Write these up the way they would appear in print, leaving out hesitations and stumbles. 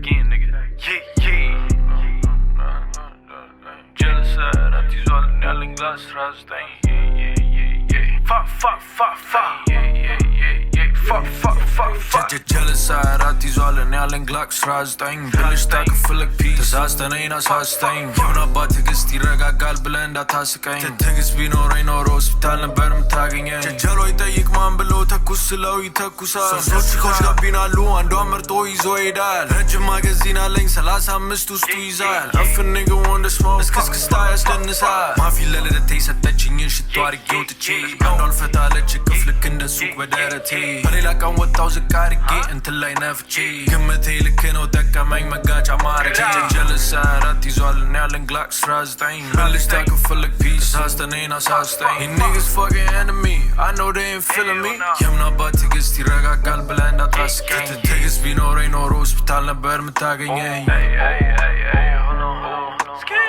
Again, nigga. Yeah. ጀለስ 24 ይዟል ያለኝ Glock 19. Yeah. Fa fa fa fa. Yeah. Fa fa fa fa. ጀለስ 24 ይዟል ያለኝ Glock 19። ብልሽታ ከፈለግ peace ተሳስተህ እኔን አሳስተኝ። የምን አባት ትዕግስት ይረጋጋል ብለህ እንዳታስቀኝ። ትዕግስት ቢኖረኝ ኖሮ ሆስፒታል ነበር የምታገኘኝ። ጀሎ ይጠይቅ ማን ብሎ ተኩስ ስለው ይተኩሳል። ሶስት ቺኮች ጋቢናሉ፣ አንዷን መርጦ ይዞ ይሄዳል። ረጅም magazine አለኝ፣ 35 ውስጡ ይዛል። If a nigga want to smoke እስክስክስታ ያስደንሳል። ማፊ ለልደቴ ሰጠችኝን ሽቶ አድርጌ ወጥቼ አንዷ አልፈታለች እቅፍ ልክ እንደ ሱቅ በደረቴ። በሌላ ቀን ወጣው ዝቅ አድርጌ እንትን ላይ ነፍቼ። ግምቴ ልክ ነው፣ ጠቀመኝ መጋጫ ማድረግ። ጀለስ 24 ይዟል ያለን Glock 19። ብልሽታ ከፈለግ peace ተሳስተህ እኔን አሳስተኝ። You niggas fucking enemy, I know they ain't feeling me. የምን አባት ትዕግስት ይረጋጋል ብለህ እንዳታስቀኝ። ትዕግስት ቢኖረኝ ኖሮ ሆስፒታል ነበር የምታገኘኝ።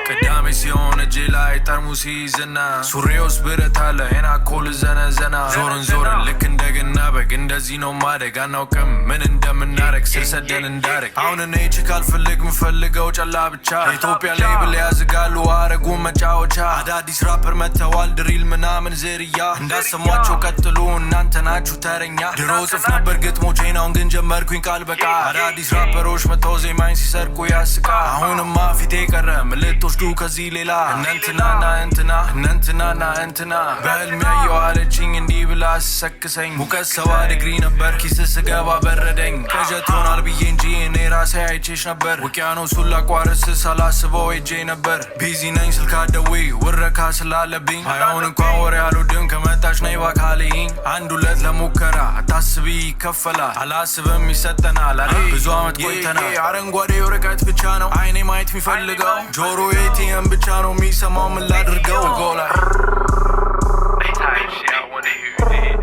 ቅዳሜ ሲሆን እጄ ላይ ጠርሙስ ይዝና ሱሬ ውስጥ ብረት አለ ኤናኮል ዘነዘና። ዞርን ዞርን ልክ እንደገና በግ፣ እንደዚህ ነው ማደግ። አናውቅም ምን እንደምናረግ ስር ሰደን እንዳረግ። አሁን እኔ chick አልፈልግ፣ ምፈልገው ጨላ ብቻ። የኢትዮጵያ label ያዝጋሉ፣ አረጉ መጫወቻ። አዳዲስ ራፐር መጥተዋል፣ drill ምናምን ዝርያ። እንዳሰሟቸው ቀጥሉ፣ እናንተ ናችሁ ተረኛ። ድሮ ጽፍ ነበር ግጥሞቼን፣ አሁን ግን ጀመርኩኝ ቃል በቃ። አዳዲስ ራፐሮች መጥተው ዜማኝ ሲሰርቁ ያስቃ። አሁንማ ፊቴ ቀረ፣ ምን ልትወስዱ ከዚህ ሌላ? እነንትናና እንትና፣ እነንትናና እንትና። በህልሜ ያየው አለችኝ እንዲህ ብላ አሰክሰኝ። ሙቀት 70 ዲግሪ ነበር፣ ኪስ ስገባ በረደኝ። ቅዠት ሆናል ብዬ እንጂ እኔ ራሴ አይቼሽ ነበር። ውቅያኖሱን ላቋርጥ ሳላስበው ሄጄ ነበር። Busy ነኝ፣ ስልክ አትደውይ ውረካ ስላለብኝ። አይሆን እንኳን ወሬ አልወድም፣ ከመጣሽ ነይ ባካልይኝ። አንድ ሁለት ለሙከራ አታስቢ፣ ይከፈላል። አላስብም፣ ይሰጠናል። አረ ብዙ አመት ቆይተናል። አረንጓዴ ወረቀት ብቻ ነው አይኔ ማየት የሚፈልገው፣ ጆሮ ኤቲኤም ብቻ ነው የሚሰማው። ምን ላድርገው? ጎላይ Type shit, I wanna hear you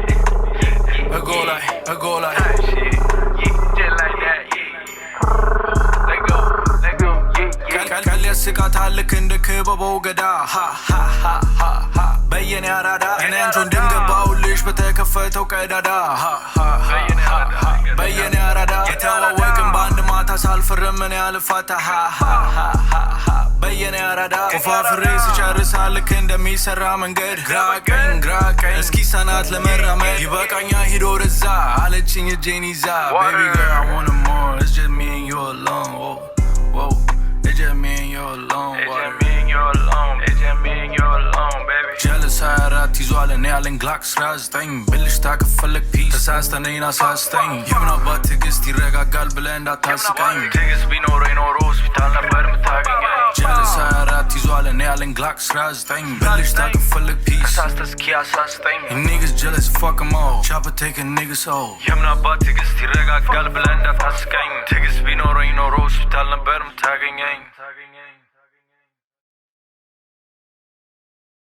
did. ጎላይ ጎላይ። Type shit, yeah, just like that, yeah. Let go, let go, yeah. ቀል ያስቃታል ልክ እንደ ክበበው ገዳ። ሃ ሃ ሃ ሃ ሃ በየኔ አራዳ። እኔ አንቺ ወንድም ገባሁልሽ በተከፈተው ቀዳዳ። ሃ ሃ ሃ ሃ ሃ በየኔ አራዳ። የተዋወቅን በአንድ ማታ፣ ሳልፈርም እኔ አልፋታ። ሃ ሃ ሃ ሃ ሃ በየኔ አራዳ። ቆፋፍሬ ስጨርሳ ልክ እንደሚሰራ መንገድ፣ ግራ ቀኝ ግራ ቀኝ እስኪ ሰናት ለመራመድ። ይበቃኛ ሂዶ ወደዛ አለችኝ እጄን ይዛ። Baby girl, I want more. It's just me and you alone. Whoa, whoa. It's just me and you alone. It's Water. just me and you alone. It's just me and you alone, baby. ጀለስ 24 ይዟል እኔ ያለኝ Glock 19። ብልሽታ ከፈለግ peace ተሳስተህ እኔን አሳስተኝ። የምን አባት ትዕግስት ይረጋጋል ብለህ እንዳታስቀኝ። ትዕግስት ቢኖረኝ ኖሮ ሆስፒታል ነበር የምታገኘኝ። ጀለስ 24 ይዟል እኔ ያለኝ Glock 19። ብልሽታ ከፈለግ peace ተሳስተህ እስኪ አሳስተኝ። You niggas jealous, fuck 'em all. Chopper take a nigga soul. የምን አባት ትዕግስት ይረጋጋል ብለህ እንዳታስቀኝ። ትዕግስት ቢኖረኝ ኖሮ ሆስፒታል ነበር የምታገኘኝ።